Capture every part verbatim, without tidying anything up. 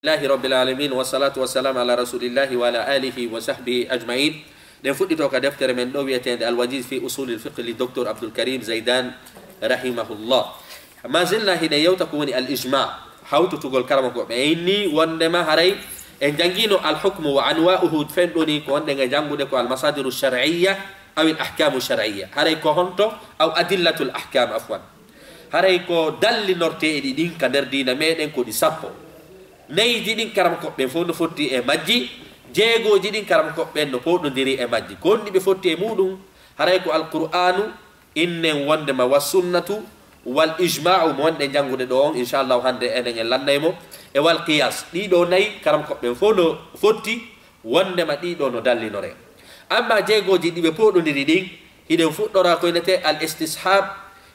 Alhamdulillahi rabbil alamin, wassalatu wassalamu ala rasulillahi wa ala alihi wa sahbihi ajmain. Ɗen fuɗɗito ka deftere men ɗo wi'eteende Al-Wajiz fi usulil fiqh li Docteur Abdul Karim Zaidan rahimahullah. Ma zilna hiɗen yewta ko woni al-ijma, hawtutugol karamoko ɓe. En inni wondema haray en jangino al-hukmu wa anwa'uhu, fen ɗoni ko wonɗen e jangude ko al-masadiru shar'iyya aw al-ahkamu shar'iyya. Haray ko honto, aw adillatul ahkam, afwan. Haray ko dallinorteeɗi ɗin ka nder diina meɗen ko ɗi sappo. Nayiji ɗin karamoko ɓen fof no fotti e majji, jeegooji ɗin karamoko ɓen no pooɗondiri e majji. Ko honɗi ɓe fotti e muɗum? Haray ko Alqur'aanu, innen wondema wa sunnatu, wal ijma'u mo wonɗen jangude ɗo on, inchallahu hande enen en lannay mo, e wal qiyas. Ɗiɗo nayi karamoko ɓen fof no fotti wondema ɗiɗo no dallinore. Amma jeegooji ɗi ɓe pooɗondiri ɗin, hiɗen fuɗɗora ko inete al istishab,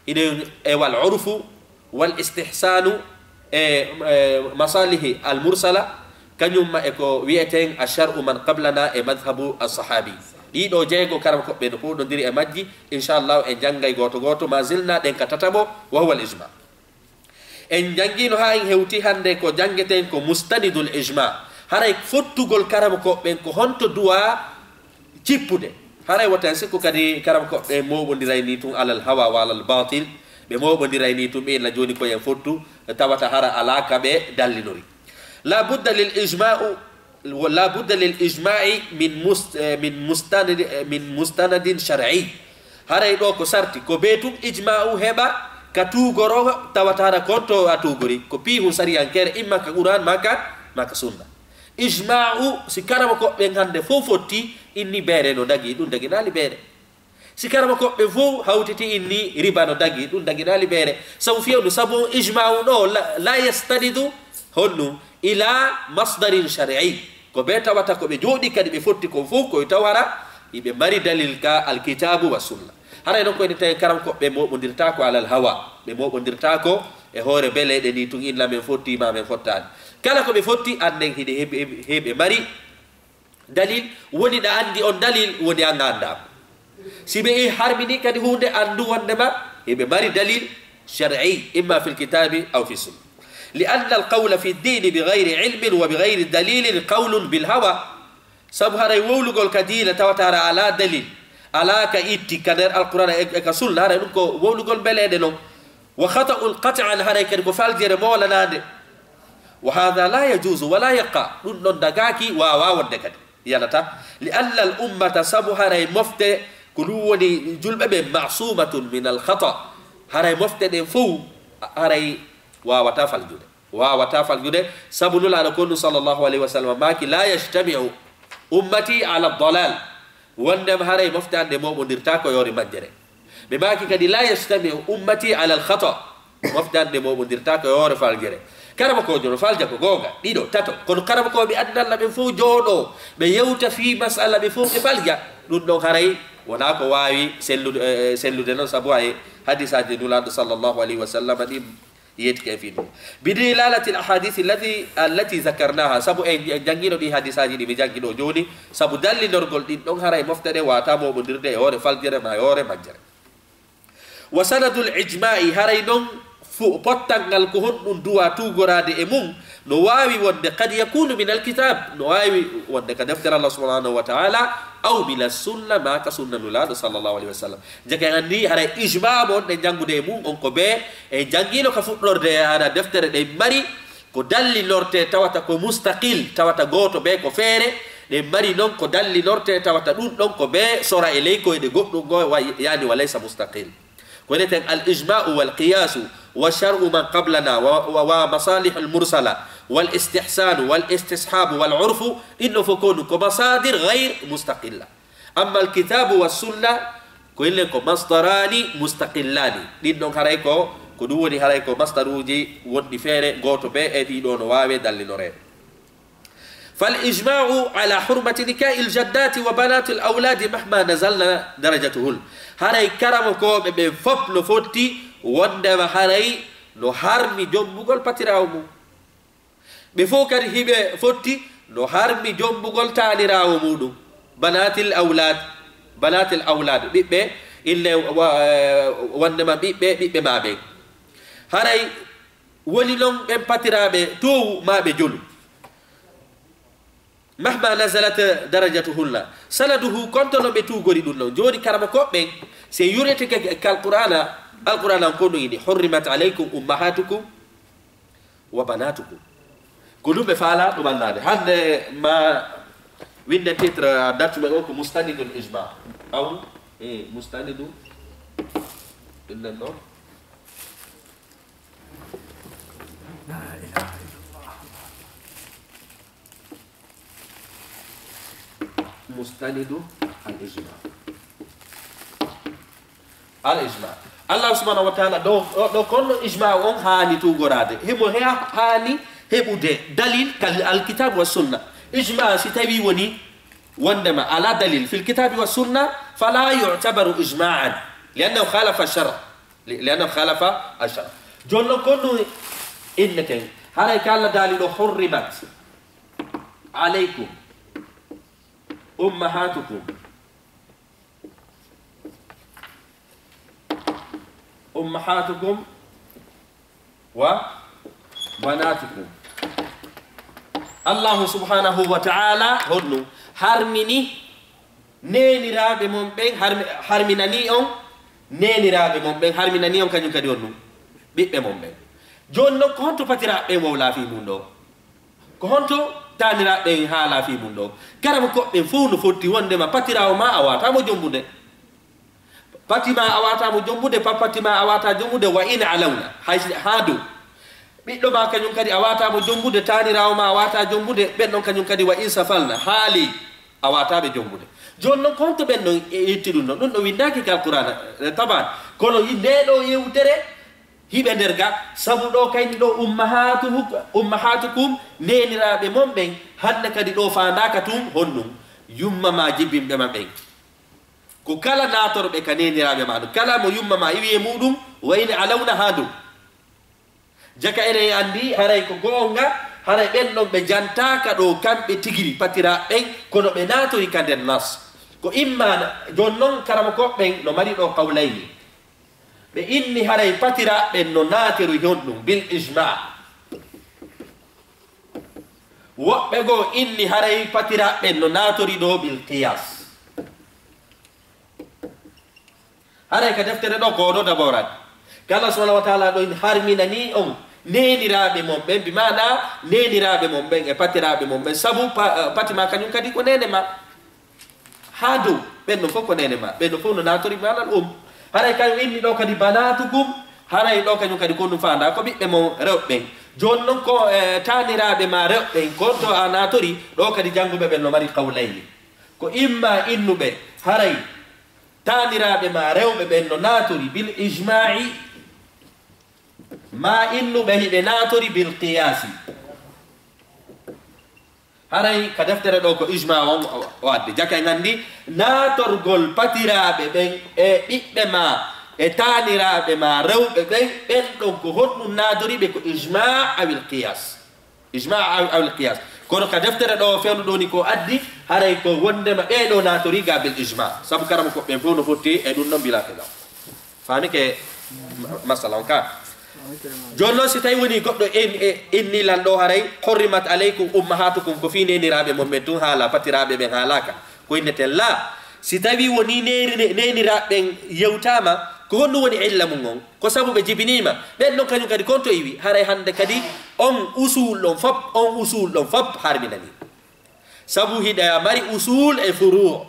hiɗen e wal urfu, wal istihsanu, e, e masalihi al mursala, kañumma e ko wi'eten a shar'u man qablana e madhhabu as sahabi. Ɗiɗo jeego karamoko ɓe no pooɗondiri e majji, inchallahu en jangay gooto gooto, ma zilna ɗen ka tataɓo, wa huwa al ijma. En jangino haa en hewti hande ko jangeten ko mustanidul ijma. Haray fottugol karamoko ɓen ko honto duwa cippude. Haray wota en sikku kadi karamoko ɓe mooɓondiray ni tun alal hawa wa alal batil. Ɓe mooɓondiray ni tun ɓe inna jooni ko en fottu, tawata hara alaa ka ɓe dallinori. La budda lil ijma'u, la budda lil ijma'i min mus-, eh, min mustanadi-, eh, min mustanadin shar'i. Haray ɗo ko sarti, ko bee tun ijma'u heɓa ka tuugoro, tawata hara konto a tuugori. Ko piihun sariyankere, imma ka Qur'an, ma ka, ma ka sunna. Ijma'u, si karamoko ɓen hande fof fotti, inni beere no dagi, ɗum daginaali beere. Si karamoko ɓe fof hawtiti inni riba no dagi, ɗum daginaali beere. Sabu fewndo, sabu on ijma'u ɗo la, la yastanidu honno ila masdarin shar'i. Ko ɓe tawata ko ɓe jooɗi kadi ɓe fotti kon fof koye tawara iɓe mari dalil ka alkitabu wa sunna. Haray non ko ene tawi karamoko ɓe mooɓondirta ko alal hawa, ɓe mooɓondirta ko e hoore beleɗe ni tun inna men fotti ma men fottaani. Kala ko ɓe fotti annden hiɗe heɓe, heɓe mari dalil, woni ɗa anndi on dalil, woni an a anndaama. Si ɓe harmini kadi huunde, anndu wondema eɓe mari dalil shar'i, imma fil kitabi aw fi sunna. Li anna al qawla fi ddini bi gayri ilmin wa bi gayri dalilin qawlun bil hawa. Sabu haray wowlugol ka diina tawata hara alaa dalil, alaa ka itti ka nder Alqur'aana e, e ka sunna, haray ɗum ko wowlugol mbeleeɗe non. Wa khata'un qat'an, haray kadi ko faljere moolanaande. Wa hadha la yajuzu wa la yaqa, ɗum ɗon dagaaki, waawaa wonde kadi, yalata. Li anna al ummata, sabu haray mofte, ko ɗum woni julɓe ɓen, ma'sumatun min al khata, haray mofte ɗen fow, haray waawata faljude, waawata faljude, sabu Nulaaɗo ko ɗum sallallahu alayhi wa sallam maaki, la yajtami'u ummati ala dalal, wondema haray mofte an ɗe mooɓondirta ko yoore majjere. Ɓe maaki kadi, la yajtami'u ummati ala al khata, mofte an ɗe mooɓondirta ko yoore faljere. Karamokoojo no falja ko goonga, ɗiɗo, tato, kono karamokooɓe aduna Allah ɓen fow jooɗo, ɓe yewta fii masala ɓe fow ɓe falja. Ɗum ɗon haray wonaa ko waawi sellude, eh, sellude non, sabu hay hadisaaji Nulaaɗo sallallahu alayhi wa sallam ɗin yettike e fii ɗum. Bi dilalati al ahadith allati, allati zakarnaha, sabu en, en jangino ɗi hadisaaji ɗi mi jangi ɗo jooni, sabu dallinorgol ɗin ɗon haray mofte ɗe waata mooɓondirde e hoore faljere ma e hoore majjere. Wa sanadul ijma'i, haray non fu-, pottangal ko honɗum duwa tuugoraade e mum, no waawi wonde qad yakunu min al kitab, no waawi wonde ka deftere Allah subhanahu wa ta'ala, aw min as sunna, ma ka sunna Nulaaɗo sallallahu alayhi wa sallam. Jaka en anndi haray ijma mo wonɗen janngude e mum on ko bee, en janngino ka fuɗɗorde haɗa deftere ɗen mari ko dallinorte tawata ko mustaqil, tawata gooto bee ko feere, ɗen mari non ko dallinorte tawata ɗum ɗon ko bee sora e ley koyɗe goɗɗum ngo wa-, yani wa laysa mustaqil. Ko wiyeten al ijma'u wal qiyasu wa shar'u man qablana wa, wa, wa masalihul mursala wal istihsanu wal istishabu wal urfu, ɗin ɗo fof ko ɗum ko masadir ghayr mustaqilla. Amma al kitabu wa sunna, ko illen ko masdarani mustaqillani. Ɗin ɗon haray ko, ko ɗum woni haray ko masdaruuji wonɗi feere, gooto bee e ɗii ɗoo no waawe dallinoreede. Fal ijma'u ala hurmati nikahi al jaddati wa banati al awladi mahma nazalna darajatuhun. Haray karamokooɓe ɓen fof no fotti wondema haray no harmi jombugol patiraawo mum. Ɓe fof kadi hiɓe fotti no harmi jombugol taaniraawo muɗum. Banatil awlad, banatil awlad, ɓiɓɓe, inne wa-, wondema ɓiɓɓe, ɓiɓɓe ma ɓen. Haray woni non ɓen patiraaɓe toowu ma ɓe jolu. مهما نزلت درجتهن. سنده, konto no ɓe tuugori ɗum ɗon. Jooni karama koɓɓen, si yurete ka, ka Alqur'aana, Alqur'aana on ko no ini, حرمت عليكم أمهاتكم وبناتكم. Ko ɗum ɓe faala ɗum annaade. Hannde ma winnde titre darsu men o ko Mustanidul Ijma. Aw, eh, Mustanidu, innen ɗo. Mustanidu al ijma. Al ijma. Allah subhanahu wa ta'ala ɗo, ɗo, ɗo konno ijma on haani tuugoraade. Himo he haani heɓude dalil kal alkitab wa sunna. Ijma si tawi woni wondema ala dalil fil kitabi wa sunna, fala yu'tabaru ijma'an, li'annahu khalafa shar. Li-, li'annahu khalafa ashar. Jooni non konno inneten. Haray ka Allah daali ɗo, حرمت عليكم أمهاتكم، أمهاتكم وبناتكم. Allahu subhanahu wa ta'ala honno harmini neeniraaɓe mon ɓen, harmi-, harminani on neeniraaɓe mon ɓen, harminani on kañum kadi on ɗum ɓiɓɓe mon ɓen. Jooni non, ko honto patiraaɓe ɓen wowlaa fii mum ɗo? Ko honto taaniraaɓe ɓen haalaa fii mum ɗo? Karama koɓɓen fow no fotti wondema patiraawo ma a waataa mo jombude. Pati ma a waataa mo jombude, pa-, pati ma a waataa jombude, wa in alawna, hay si haa dow. Ɓiɗɗo ma kañum kadi a waataa mo jombude, taaniraawo ma a waataa jombude, ɓen ɗon kañum kadi wa in safalna, haali a waataa ɓe jombude. Jooni non, ko honto ɓen ɗon e itti ɗum ɗon? Ɗum ɗon winndaaki ka Alqur'aana, eh, taban. Kono yi-, ndee ɗoo yewtere hiɓe nder ga, sabu ɗoo kayni ɗoo ummahatuhu-, ummahatukum, neeniraaɓe mon ɓen, hannde kadi ɗoo faandaaka tun honɗum? Yumma ma jibbinɓe ma ɓen. Ko kala naatorɓe ka neeniraaɓe ma ɗum, kala mo yumma ma iwi e muɗum, wa in alawna haa dow. Jaka enen anndi, haray ko goonga, haray ɓen ɗon ɓe jantaaka ɗo kamɓe tigiri patiraaɓe ɓen, kono ɓe naatori ka nder nas. Ko imma na-, jooni non karamokooɓe ɓen no mari ɗo qawlayni. Ɓe inni haray patiraaɓe ɓen no naatori honɗum, bil ijma. Woɓɓe goo inni haray patiraaɓe ɓen no naatori ɗo bil qiyas. Haray ka deftere ɗo ko ɗo daborat. Ka Allah subhanahu wa ta'ala ɗo in harminani on neeniraaɓe mon ɓen, bi maana neeniraaɓe mon ɓen e patiraaɓe mon ɓen. Sabu pa-, eh, pati ma kañum kadi ko neene ma. Haa dow, ɓen no fof ko neene ma. Ɓen no fof no naatori maanal um. Haray kañum inni ɗo kadi banatukum, haray ɗo kañum kadi ko ɗum faanda ko ɓiɓɓe mon rewɓe ɓen. Jooni non ko, eh, taaniraaɓe ma rewɓe ɓen, ko to a naatori, ɗo kadi jannguɓe ɓen no mari qawlayni. Ko imma innuɓe, haray taaniraaɓe ma rewɓe ɓen no naatori bil ijma'i, ma innuɓe hiɓe naatori bil qiyasi. Haray ka deftere ɗo ko ijma on o, o addi. Jaka en anndi naatorgol patiraaɓe ɓen e ɓiɓɓe ma e taaniraaɓe ma rewɓe ɓen, ɓen ɗon ko honɗum naatori ɓe? Ko ijma awil qiyas. Ijma aw, awil qiyas. Kono ka deftere ɗo fewndo ɗo ni ko addi, haray ko wondema ɓee ɗo naatori ga bil ijma. Sabu karamokooɓe ɓen fof no fotti e ɗum ɗon bila kala. Faami ke ma-, masala on ka. Jooni non si tawi woni goɗɗo en, e, inni lan ɗo haray, hurrimat alaykum ummahatukum, ko fii neeniraaɓe mon ɓen tun haala, patiraaɓe ɓen haalaaka. Ko inneten laa. Si tawi woni neeri-, ne-, neeniraaɓe ɓen yewtaama, ko honɗum woni illa mum on? Ko sabu ɓe jibiniima. Ɓen ɗon kañum kadi kon to iwi, haray hannde kadi on usul ɗon fop, on usul ɗon fop harminani. Sabu hiɗa mari usul e furu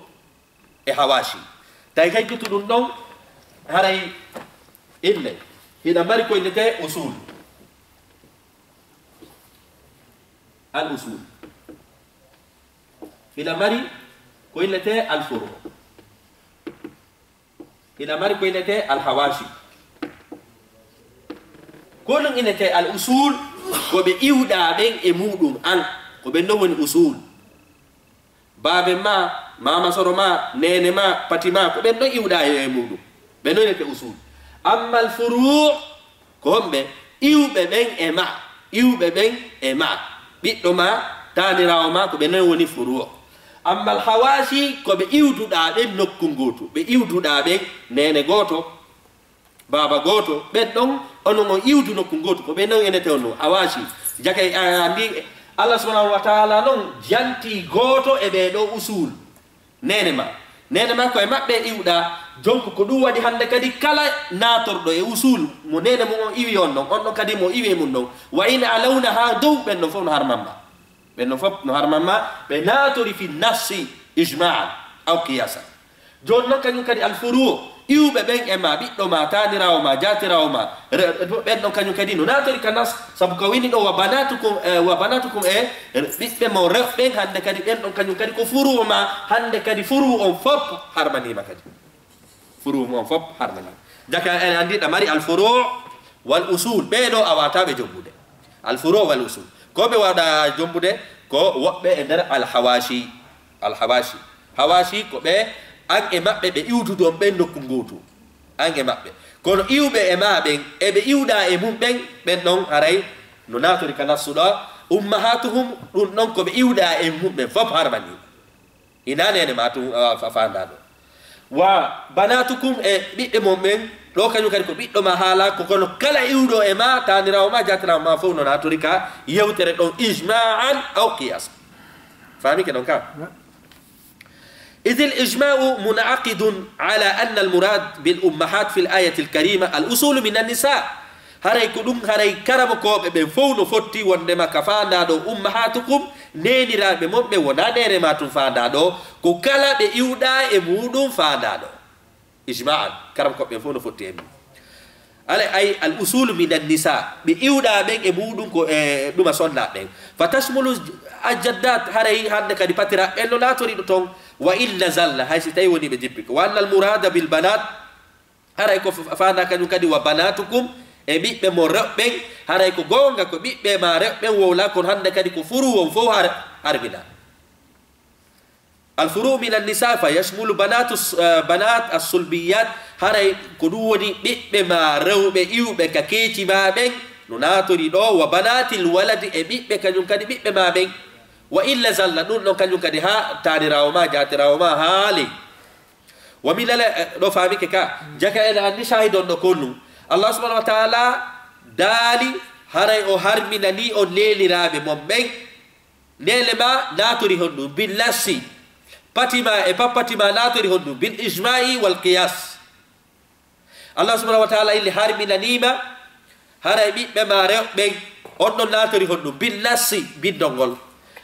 e hawashi. Tawi kay kuttu ɗum ɗon, haray inne. Hiɗa mari ko innetee usul. Al usul. Hiɗa mari ko innetee al furu. Hiɗa mari ko innetee al hawashi. Ko ɗum innetee al usul, ko ɓe iwɗaa ɓen e muɗum an. Ko ɓen ɗon woni usul. Baaben ma, maama soro ma, neene ma, pati ma, ko ɓen ɗon iwɗaa e, e muɗum. Ɓen ɗon innetee usul. Amma al furu, ko homɓe? Iwɓe ɓen e ma. Iwɓe ɓen e ma. Ɓiɗɗo ma, taaniraawo ma, ko ɓe non woni furu o. Amma al hawashi, ko ɓe iwduɗaa ɓen nokku ngootu. Ɓe iwduɗaa ɓen neene gooto, baaba gooto. Ɓen ɗon, onon on iwdu nokku ngootu. Ko ɓe non enete on non. Hawashi. Jaka e, a, a, anndi, Allah subhanahu wa ta'ala non janti gooto e ɓee ɗoo usul. Neene ma. Neene ma ko e maɓɓe iwɗa. Jonko ko ɗum waɗi hannde kadi kala naatorɗo e usul mo neene mum on iwi on ɗon, on ɗon kadi mo iwi e mum ɗon. Wa in alawna haa dow ɓen ɗon fof no harmamma. Ɓen ɗon fof no harmamma. Ɓe naatori fi nassi ijma'an aw qiyasan. Jooni noon kañum kadi alfuru iwɓe ɓen e ma, ɓiɗɗo ma, taaniraawo ma, jaatiraawo ma, re-, ɓen ɗon kañum kadi no naatori ka nas, sabu ka wini ɗo wa banatukum, eh, wa banatukum e ɓiɓɓe mo rewɓe ɓen, hannde kadi ɓen ɗon kañum kadi ko furu ma, hannde kadi furu on fof harmaniima kadi. Furu on fof harmaniima. Jaka en anndi ɗa mari alfuru wal usul, ɓee ɗoo a waata ɓe jombude. Alfuru wal usul. Ko ɓe waɗa jombude ko woɓɓe e nder alhawashi. Alhawashi. Hawashi ko ɓe an e maɓɓe ɓe iwdude on ɓen nokku ngootu. An e maɓɓe. Kono iwɓe e ma ɓen, e ɓe iwɗa e mum ɓen, ɓen ɗon haray no naatori ka nassu ɗo. Ummahatuhum, ɗum ɗon ko ɓe iwɗa e mum ɓen fof harmani. Ina neene ma tun, a, fa-, faandaa ɗo. Wa banatukum e ɓiɓɓe mon ɓen, ɗo kañum kadi ko ɓiɗɗo ma haala, ko kono kala iwɗo e ma, taaniraawo ma, jaatiraawo ma fof no naatori ka yewtere ɗon ijma'an aw qiyas. Faami ke ɗon ka? إذ الإجماع منعقد على أن المراد بالأمهات في الآية الكريمة الأصول من النساء. Haray ko ɗum, haray karamokooɓe ɓen fof no fotti wondema ka faandaa ɗo ummahatukum, neeniraaɓe mon ɓen wonaa neene ma tun faandaa ɗo, ko kala ɓe iwɗa e muɗum faandaa ɗo. Ijma'an, karamokooɓe ɓen fof no fotti e mum. Ala ay al usulu minan nisa, ɓe iwɗa ɓen e muɗum ko e ɗuma sonna ɓen. Fa tashmulu al jaddat, haray hannde kadi patira ɓen no naatori ɗo ton, wa in nazalna, hay si tawi woni ɓe jippi ko. Wa anna al murada bil banat, haray ko f-, faandaa kañum kadi wa banatukum e ɓiɓɓe mo rewɓe ɓen, haray ko goonga ko ɓiɓɓe ma rewɓe ɓen wowla, kono hannde kadi ko furu on fof har-, harmina. Al furu min an nisa fa yashmulu banatu s-, eh, banat as sulbiyat, haray ko ɗum woni ɓiɓɓe ma rewɓe iwɓe ka keeci ma ɓen, no naatori ɗo, wa banatil waladi e ɓiɓɓe kañum kadi ɓiɓɓe ma ɓen. Wa illa zalla, ɗum ɗon kañum kadi haa taaniraawo ma, jaatiraawo ma, haali. Wa min ala, eh, ɗo faamike ka, jaka en anndi shahidon ɗo konnu. Allah subhanahu wa ta'ala daali, haray o harminani on neeniraaɓe mon ɓen. Neene ma naatori honɗum? Bin nassi. Pati ma e pappati ma naatori honɗum? Bil ijma'i wal qiyas. Allah subhanahu wa ta'ala inni harminaniima, haray ɓiɓɓe ma rewɓe ɓen, on ɗon naatori honɗum? Bin nassi, bindol ngol.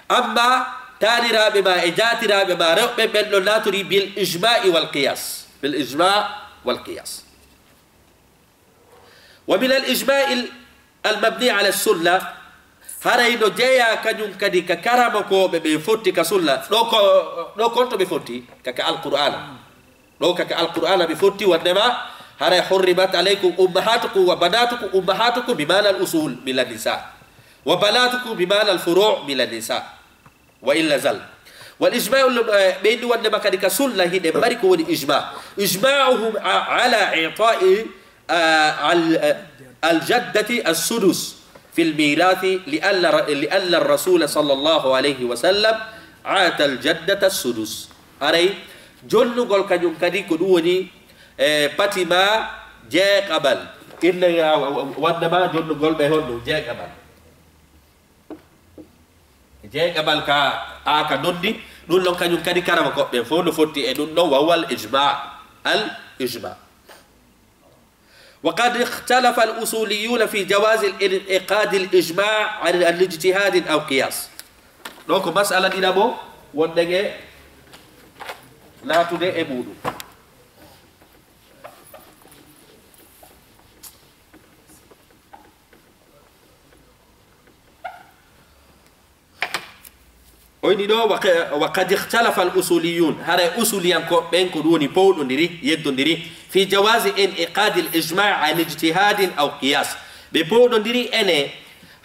Amma taaniraaɓe ma e jaatiraaɓe ma rewɓe ɓen ɗon naatori bil ijma'i wal qiyas. Bil ijma' wal qiyas. Wa min al ijma'il al mabni ala sunna, haray no jeyaa kañum kadi ka karamokooɓe ɓe fotti ka sunna. Ɗo ko, ɗo konto ɓe fotti? Kaka Alqur'aana. Ɗo kaka Alqur'aana ɓe fotti wondema, haray hurrimat alaykum ummahatukum wa banatukum, ummahatukum bi ma'na al usul min an nisa. Wa banatukum bi ma'na al furu' min an nisa. Wa illa zal. Wal ijma'u, eh, ɓeydi wondema kadi ka sunna hiɗen mari ko woni ijma'. Ijma'uhum a-, ala i'ta'i, eh, al, eh, al jaddati as sudus fil mirathi li anna ra-, li anna ar rasula sallallahu alayhi wa sallam ata al jaddata as sudus. Haray jonnugol kañum kadi ko ɗum woni, eh, patima jeegaɓal. Inna ya-, wa-, wa-, wondema jonnugol ɓe honɗum? Jeegaɓal. Jeegaɓal ka, a ka noddi, ɗum ɗon kañum kadi karamokooɓe ɓen fof no fotti e ɗum ɗon, wa huwa al ijma, al ijma. Wa qad ikhtalafa al usuliyuna fi jawazi al in'iqadi al ijma an, an ijtihadin aw qiyas. Ɗo ko masala ɗiɗaɓo wonɗen e naatude e muɗum. O ini ɗo, wa qa-, wa qad ikhtalafa al usuliyun, haray usuliyankooɓe ɓen ko ɗum woni powɗondiri, yeddondiri, fi jawazi in'iqadi al ijma' an ijtihadin aw qiyas. Ɓe powɗondiri ene,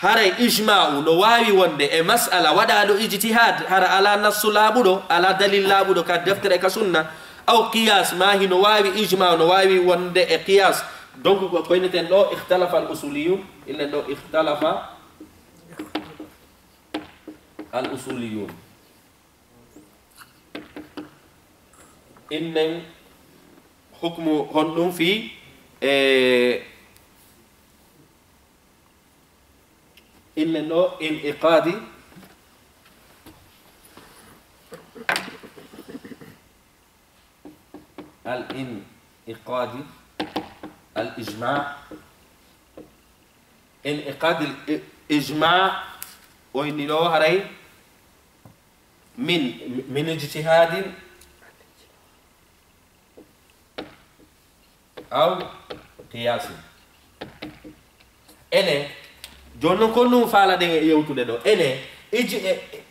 haray ijma'u no waawi wonde e mas'ala waɗaaɗo ijtihad, hara alaa nassu laaɓuɗo, alaa dalil laaɓuɗo ka deftere e ka sunna, aw qiyas, ma hino waawi ijma'u no waawi wonde e qiyas. Donc ko koyneten ɗo ikhtalafa al usuliyun, illen ɗo ikhtalafa al usuliyun. Innen hukmu honɗum fii, e, innen ɗo in'iqadi الانعقاد الإجماع، انعقاد الإجماع, o inni ɗo haray من من اجتهاد أو قياس. Ene, jooni noon ko ɗum faalaɗen e yewtude ɗo. Ene, ij-, e,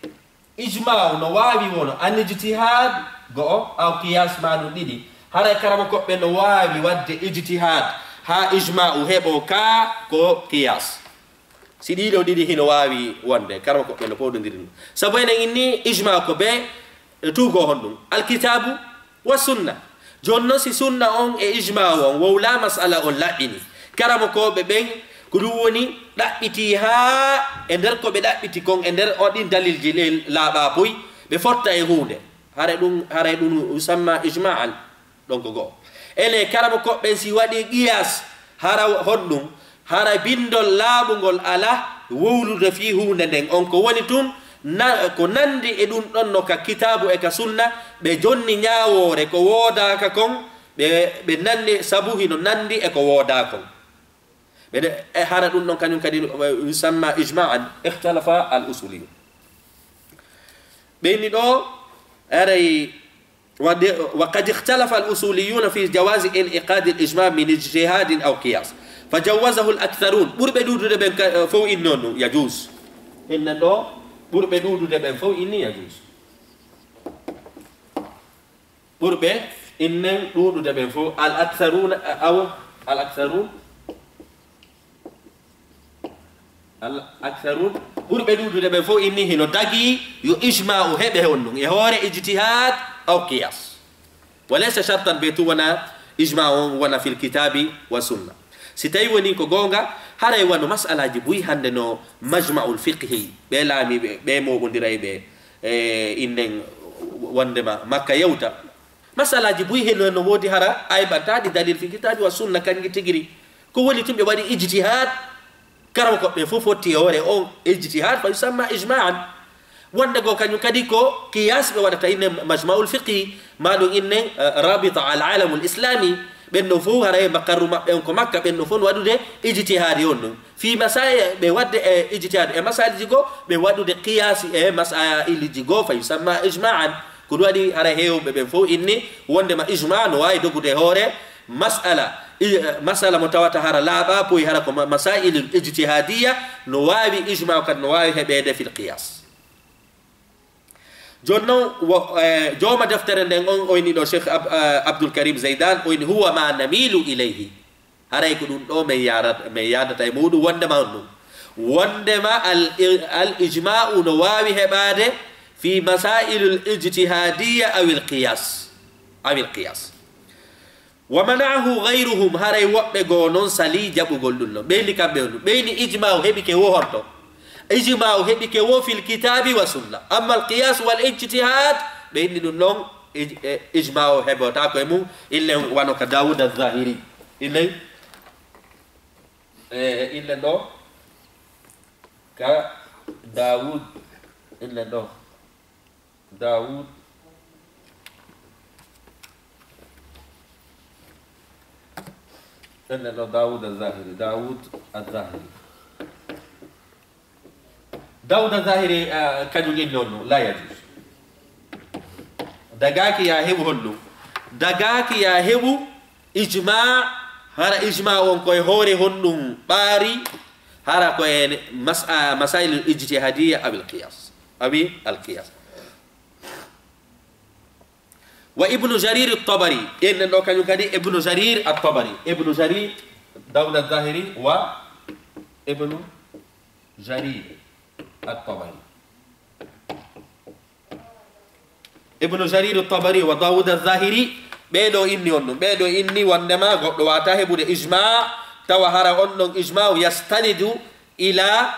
ijmaaw no waawi wono an ijtihaad go'o, aw qiyaas ma ɗum ɗiɗi. Haray karamokooɓe no waawi waɗde ijtihaad haa ijmaaw heɓo ka ko qiyaas. Si ɗii ɗoo ɗiɗi hino waawi wonde, karamokooɓe no pooɗondiri ɗum. Sabu enen inni ijmaaw ko be tuugoo honɗum? Alkitaabu wa sunna. Jooni noon, si sunna on e ijmaaw on wowlaa masala on laɓɓini, karamokooɓe ɓen ko ɗum woni ɗaɓɓitii haa e nder ko ɓe ɗaɓɓiti kon, e nder o ɗin dalilji ɗin laaɓaa puy, ɓe fotta e huunde. Hare ɗum, hare ɗum yusamma ijma'an. Ɗon ko go'o. Ene karamokooɓe ɓen si waɗi qiyaas, hara honɗum? Hara binndol laaɓungol alaa wowlude fii huunde nden. On ko woni tun, na-, ko nanndi e ɗum ɗon no ka kitaabu e ka sunna, ɓe jonni ñaawoore ko woodaaka kon, ɓe, ɓe nanndi sabu hino nanndi e ko woodaa kon. Ɓe de, e hara ɗum ɗon kañum kadi, e, yusamma ijma'an, ikhtalafa al usuliyun. Ɓe inni ɗo, aray, وقد اختلف الأصوليون في جواز انعقاد الإجماع من اجتهاد أو قياس، فجوزه الأكثرون. Ɓurɓe ɗuuɗude ɓen ka-, fow inni on ɗum, يجوز. Innen ɗo, ɓurɓe ɗuuɗude ɓen fow inni يجوز. Ɓurɓe innen ɗuuɗude ɓen fow, الأكثرون, aw, الأكثرون. Al aktharun, ɓurɓe ɗuuɗude ɓen fow inni hino dagii yo ijma'u heɓe honɗum, e hoore ijtihaad aw qiyaas. وليس شرطا, be tun wona ijma'u on wona fil kitaabi wa sunna. Si tawi woni ko goonga, haray wano mas'alaaji buy hannde no majma'ul fiqhi, ɓe laamiiɓe, ɓe mooɓondirayɓe, e, innen wondema Makka yewta. Mas'alaaji buy hino no woodi hara ayɓantaaɗi dalil fil kitaabi wa sunna kanji tigiri. Ko woni tun ɓe waɗi ijtihaad, karamokooɓe ɓe fow fotti e hoore on ijtihaad, fa yusamma ijma'an. Wonde goo kañum kadi ko qiyaas ɓe waɗata innen majma'ul fiqhi, maa ɗum innen, eh, rabita al alamul islami. Ɓen ɗon fow haray makarru maɓɓe on ko Makka, ɓen ɗon fow no waɗude ijtihaadi on ɗum. Fii masaa'il ɓe waɗde e ijtihaad e masaa'ilji goo, ɓe waɗude qiyaasi e masaa'ilji goo, fa yusamma ijma'an. Ko ɗum waɗi hara heewɓe ɓen fow inni wondema ijma no waawi dogude e hoore mas'ala, i-, mas'ala mo tawata hara laaɓaa poy hara ko ma-, masaa'ilul ijtihaadiyya, no waawi ijma kadi no waawi heɓeede fil qiyaas. Jooni non, wo, eh, jooma deftere nden on, o inni ɗo Cheikh Ab-, eh, Abdul Karim Zeydan, o inni, "Huwa ma namilu ilayhi." Haray ko ɗum ɗo men yaarata, men yaadata e muɗum wondema on ɗum. Wondema al, al ijma'u no waawi heɓaade fi masailul ijtihadiyya awil qiyas. Awil qiyas. Wa mana'ahu ghayruhum, haray woɓɓe goo non salii jaɓugol ɗum non. Ɓe inni kamɓe on ɗum. Ɓe inni ijma'u heɓike wo honto? Ijma'u heɓike wo fil kitabi wa sunna. Amma al qiyas wal ijtihad, ɓe inni ɗum non ij-, e, ijma'u heɓotaako e mum. Illen wano ka Dawud az-Zahiri. Illen, e, illen ɗo ka Dawud, illen ɗo. Dawud. Ɗen ɗo Dawud az-Zahiri, Dawud az-Zahiri. Dawud az-Zahiri, eh, kañum inni on no, la yajuz. Dagaaki ya heɓu honɗum? Dagaaki ya heɓu ijma, hara ijma on koye hoore honɗum ɓaari, hara koye mas-, ah, masailul ijtihadiyya awil qiyas. Awi al qiyas. Wa Ibnu Jarir at-Tabari. Ɗen ɗo kañum kadi Ibnu Jarir at-Tabari. Ibnu Jarir, Dawud az-Zahiri wa Ibnu Jarir at-Tabari. Ibnu Jarir at-Tabari wa Dawud az-Zahiri, ɓee ɗo inni on ɗum. Ɓee ɗo inni wondema goɗɗo waata heɓude ijma, tawa hara on ɗon ijma yastanidu ila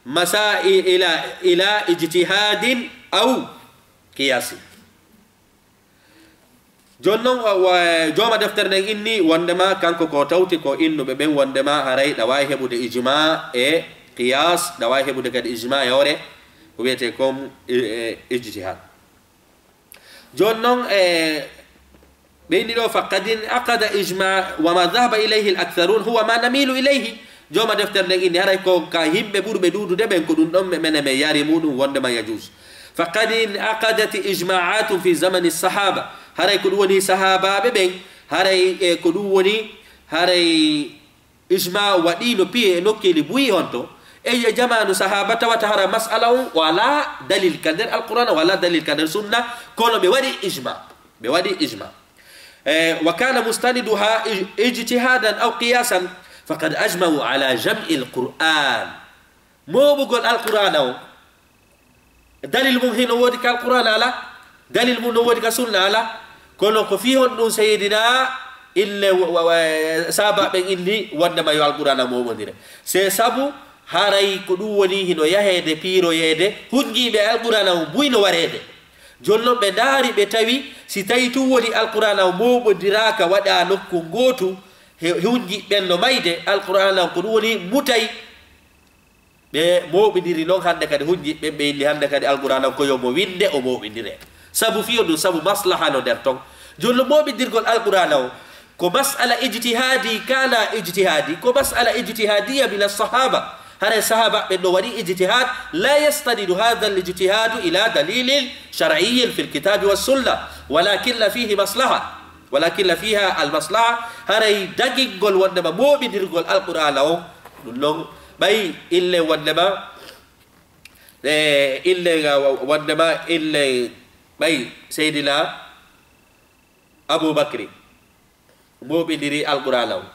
masa-, ila, ila ijtihadin aw qiyasi. Jooni non, wa, wa, jooma deftere nden inni wondema kanko ko tawti ko innuɓe ɓen wondema haray ɗa waawi heɓude ijma e qiyas, ɗa waawi heɓude kadi ijma e hoore ko wiyetee kon i-, e, ijtihad. Jooni non, e, Ɓe inni ɗo, فقد انعقد إجماع، وما ذهب إليه الأكثرون هو ما نميل إليه. Jooma deftere nden inni, haray ko ka yimɓe ɓurɓe ɗuuɗude ɓen, ko ɗum ɗon me-, menen men yari muɗum wondema يجوز. فقد انعقدت إجماعات في زمن الصحابة. Haray ko ɗum woni sahaabaaɓe ɓen, haray, e, ko ɗum woni, haray ijma waɗiino piye e nokkeeli buyi honto. E, e jamaanu sahaaba tawata hara mas'ala on wala dalil ka nder Alqur'aana, wala dalil ka nder sunna, kono ɓe waɗi ijma. Ɓe waɗi ijma. E, وكان مستندها اج-، اجتهادا أو قياسا، فقد أجمعوا على جمع القرآن. Mooɓugol Alqur'aana on, dalil mum hino woodi ka Alqur'aana ala, dalil mum no woodi ka sunna ala, kono ko fii honɗum Seydina ille wa-, wa-, wa-, sahaaba ɓen inni wondema yo Alqur'aana mooɓondire. Se sabu haray ko ɗum woni hino yaheede piiroyeede hunjiiɓe Alqur'aana on buy no wareede. Jooni non ɓe ndaari ɓe tawi si tawi tun woni Alqur'aana on mooɓondiraaka waɗaa nokku ngootu, he, hunji ɓen no mayde, Alqur'aana on ko ɗum woni mutay. Ɓe mooɓindiri non hannde kadi hunji ɓen, ɓe inni hannde kadi Alqur'aana on ko yo mo winde o mooɓindire. Sabu fiyo ɗum, sabu maslaha no nder ton. Jooni non mooɓindirgol Alqur'aana on, ko mas'ala ijtihaadi, kaana ijtihaadi, ko mas'ala ijtihaadiya min as-sahaaba. Haray sahaaba ɓen no waɗi ijtihaad, لا يستند هذا الاجتهاد إلى دليل شرعي في الكتاب والسنة، ولكن فيه مصلحة، ولكن فيها المصلحة، haray dagingol wondema mooɓindirgol Alqur'aana on, ɗum non ɓay ille wondema, e, ille ga wa-, wondema ille ɓay Seydina Abu Bakri mooɓindiri Alqur'aana on.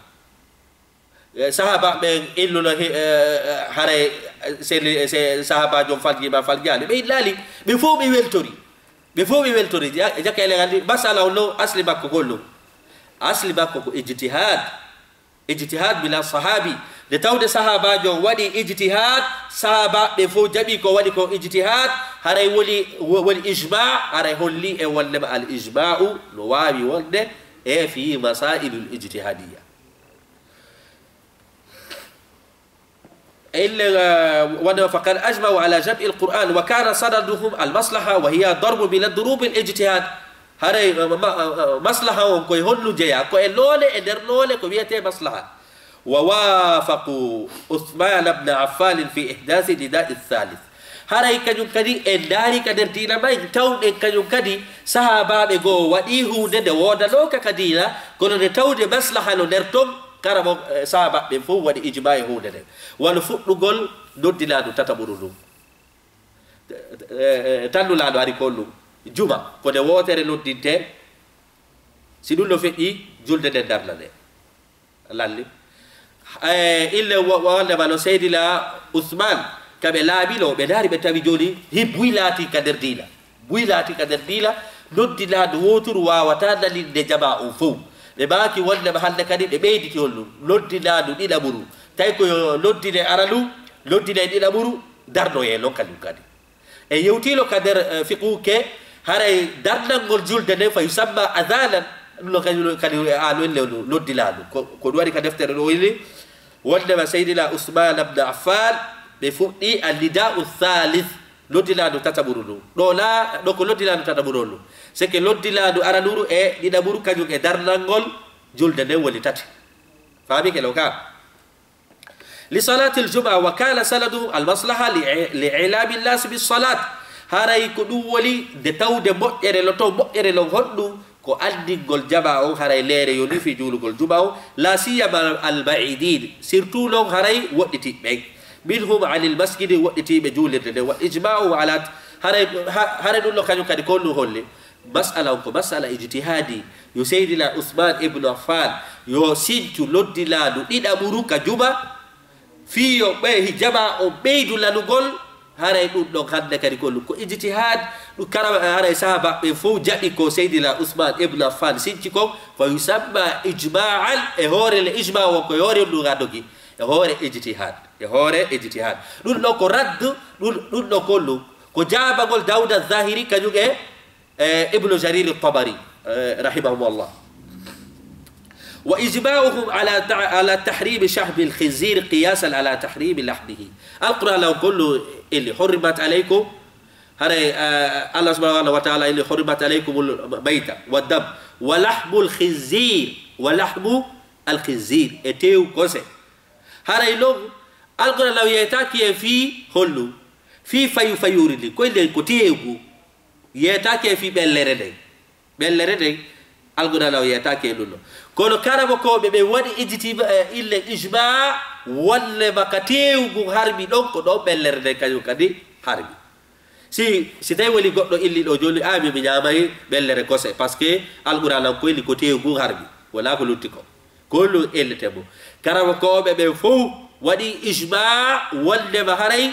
E, sahaaba ɓen illuno he, e, e, haray, e, seli, e, se, sahaabaajo on faljiima, faljaali. Ɓe illaali, ɓe fow ɓe weltori. Ɓe fow ɓe weltori. Ja-, jaka ele nganndi, masala on non, asli makko ko honɗum? Asli makko ko ijtihaad. Ijtihaad bila sahaabi. Nde tawde sahaabaajo on waɗi ijtihaad, sahaabaaɓe fow jaɓi ko waɗi kon ijtihaad, haray woni, wo-, woni ijmaa, haray holli e wondema al ijmaa'u no waawi wonde e fii masaa'ilul ijtihaadiyya. Ille, eh, wano, فقد أجمعوا على جمع القرآن وكان سندهم المصلحة وهي ضرب من الضروب الاجتهاد. Haray, eh, ma-, eh, eh, maslaha on koye honɗum jeyaa? Ko e loole, e nder loole ko wiyetee maslaha. ووافقوا عثمان بن عفان في إحداث النداء الثالث. Haray kañum kadi en ndaari ka nder diina men, tawɗen kañum kadi sahaabaaɓe goo waɗii huunde nde woodanooka ka diina, kono nde tawde maslaha no nder ton, kara mo, eh, sahaabaaɓe ɓen fow waɗi ijmaa e huunde nden. Wano fuɗɗugol noddilaaɗo tataɓuru ndun. Eh, eh, tannulaaɗo ari ko ɗum. Juma, ko nde wootere noddintee, si ɗum no feƴƴi, julde nden darnanee. Lalli. Eh, ille wo-, wo-, wonde ma no Seydina Usmaan, ka ɓe laaɓinoo, ɓe ndaari ɓe tawi jooni, hi buy laatii ka nder diina. Buy laatii ka nder diina, noddinaaɗo wooturu waawataa naninde jamaa on fow. Ɓe maaki wonde ma hannde kadi ɓe ɓeyditi on ɗum. Noddinaaɗo ɗiɗaɓuru. Tawi ko yo noddine aranu, noddine ɗiɗaɓuru, darnoyee non kañum kadi. E yewtiino ka nder, eh, fiqhu ke, haray darnangol julde nden fa yusamma adhanan, ɗum no kañum kadi e aano en lewnu noddilaaɗo. Ko, ko ɗum waɗi ka deftere ɗo inni, wondema Seydina Usmaan ibn Affaan, ɓe fuɗɗi annida'u thalith, noddilaaɗo tataɓuru ndu. Ɗo na, ɗo ko noddilaaɗo tataɓuru on ndu. C'est que noddilaaɗo aranuru e ɗiɗaɓuru kañum e darnangol julde nden woni tati. Faami ke ɗo ka? لصلاة الجمعة وكان سندهم المصلحة لإ-، لإعلام الناس بالصلاة. Haray ko ɗum woni nde tawde moƴƴere no to moƴƴere non honɗum ko anndingol jamaa on haray leere yonii fii juulugol juma on, لا سيما البعيدين, surtout non haray woɗɗitiiɓe ɓen. منهم عن المسجد, woɗɗitiiɓe juulirde nden, والإجماع على, haray, ha-, haray ɗum no kañum kadi ko honɗum holli? Masala on ko masala ijtihaadi. Yo Seydina Usmaan ibnu Affaan, yo sincu noddilaaɗo ɗiɗaɓuru ka juma, fii yo ɓe, jamaa on ɓeydu lanugol, haray ɗum ɗon hannde kadi ko ɗum ko ijtihaad, ɗum kara haray sahaabaaɓe ɓen fow jaɓi ko Seydina Usmaan ibnu Affaan sinci kon, fa yusamma ijmaa'an, e hoore le ijmaa won ko e hoore ɗum haa dogi, e hoore ijtihaad, e hoore ijtihaad. Ɗum ɗon ko radd, ɗum, ɗum ɗon ko ɗum, ko jaabagol Daawuda Zahiri kañum e eh, Ibnu Jarir Tabari, eh, rahimahumullah. وإجماعهم على تع-، على تحريم شحم الخنزير قياسا على تحريم لحمه. Alqur'aan on ko ɗum inni, حرمت عليكم, Haray, eh, Allah subhanahu wa ta'ala inni hurrimat alaykumul mayta wa dam wa lahmul khinzir, wa lahmu al khinzir, e teewu kose. Haray non, Alqur'aana o yeetaaki en fii hollu, fii fayu fayuuri ndi, ko nden ko teewu. Yeetaaki en fii ɓellere nden. Ɓellere nden, Alqur'aana o yeetaaki en ɗum ɗon. Kono karamokooɓe ɓen waɗi ijtima-, eh, ille ijma, wonde ma ka teewu ngun harmi ɗon, ko ɗon ɓellere nden kañum kadi harmi. Si, si tawi woni goɗɗo illi ɗo jooni, a mi, mi ñaamay ɓellere kose, parce que Alqur'aana on ko illi ko teewu ngun harmi, wonaa ko lutti kon. Ko ɗum ellete mo. Karamokooɓe ɓen fow waɗi ijma wonde ma haray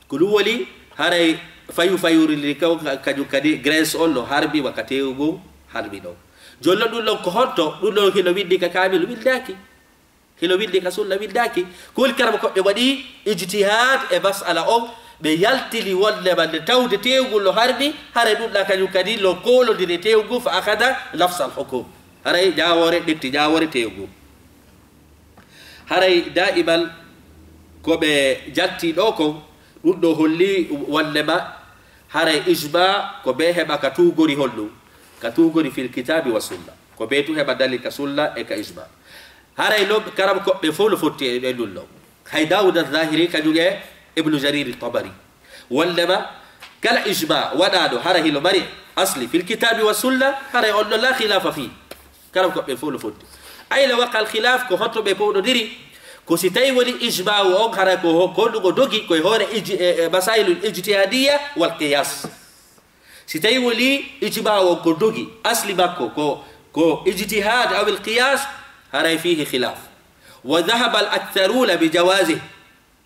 ko ɗum woni, haray fayu fayuuri ndi kaw-, ka-, kañum kadi graisse on no harmi wa ka teewu ngun harmi ɗon. Jooni non ɗum ɗon ko honto? Ɗum ɗon hino winndi ka kaamil? Winndaaki. Hino winndi ka sunna? Winndaaki. Ko woni karamokooɓe waɗi ijtihaad e mas'ala on, ɓe yaltini wonde ma nde tawde teewu ngun no harmi, haray ɗum ɗa kañum kadi no koolondiri e teewu ngun, fa akhada nafsal hukum. Haray ñaawoore ƴetti ñaawoore teewu ngun. Haray daa'iman ko ɓe jalti ɗo kon, ɗum ɗo holli wonde ma haray ijma ko ɓe heɓa ka tuugori hollu, ka tuugori fil kitaabi wa sunna. Ko ɓe tun heɓa dalil ka sunna e ka ijma. Haray non karamokooɓe fow no fotti e, e ɗum ɗo. Hay Daawuda Zahiri kañum e Ibnu Jarir Tabari. Wonde ma kala ijma waɗaaɗo hara hino mari asli fil kitaabi wa sunna, haray on ɗon la khilafa fii. Karamokooɓe fow no fotti. Ayna waqal khilaf, ko honto ɓe powɗondiri? Ko si tawi woni ijma o on hara ko ho-, ko ɗum o dogi ko e hoore ij-, e, e masailul ijtihadiyya wal qiyas. Si tawi woni ijma o on ko dogi, asli makko ko, ko ijtihad aw al qiyas, haray fihi khilaf. Wa dhahaba al aktharuna bi jawazih.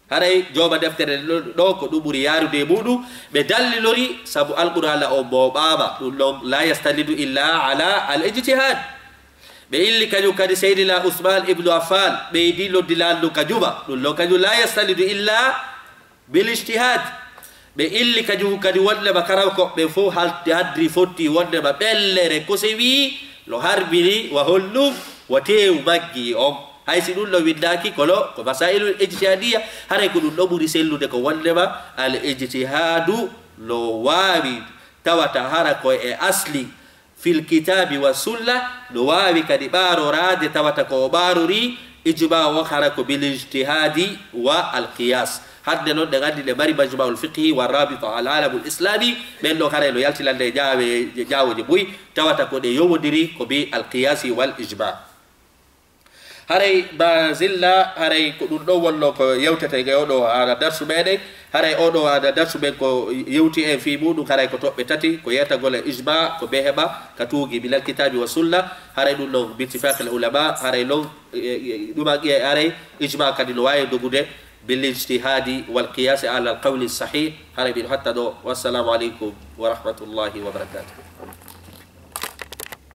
Haray jooma deftere ɗo, ɗo ko ɗum ɓuri yaarude e muɗum. Ɓe dallilori sabu Alqur'aana on mooɓaama. Ɗum ɗon la yastanidu illa ala al ijtihad. Ɓe illi kañum kadi Seydina Usman ibnu Affan, ɓeydi noddi lanɗo ka juma. Ɗum ɗon kañum la yastanidu illa bil ijtihad. Ɓe illi kañum kadi wonde ma karamokooɓe fow halti, haddiri fotti wonde ma ɓellere ko se wii no harbini wa honɗum wa teewu maggi on. Hay si ɗum ɗo winndaaki, kono ko masailul ijtihadiyya, haray ko ɗum ɗo ɓuri sellude ko wonde ma al ijtihadu no waawi tawata hara ko e asli fil kitaabi wa sunna, no waawi kadi ɓaaroraade tawata ko o ɓaarori ijma o hara ko bil ijtihadi wa al qiyas. Hannde non ɗen anndi ɗe mari majma'ul fiqhi wa rabita al alamul islami, ɓen ɗon haray no yaltinande e ñaawe-, ñaawooje buy, tawata ko ɗe yowondiri ko bi al qiyasi wal ijma. Haray ma zilla, haray ko ɗum ɗon wonno ko yewtete e oɗo haala darsu meɗen. Haray oɗo haala darsu men ko yewti en fii muɗum, haray ko toɓɓe tati, ko yeetagol e ijma, ko ɓe heɓa ka tuugi minal kitaabi wa sunna. Haray ɗum ɗon bittifaqil ulama, haray non, e, e, ɗum an ƴee, haray ijma kadi no waawi dogude bil ijtihadi wal qiyasi ala al qawli sahih. Haray miɗo hatta ɗo. Wassalamu aleykum wa rahmatullahi wa barakatuh.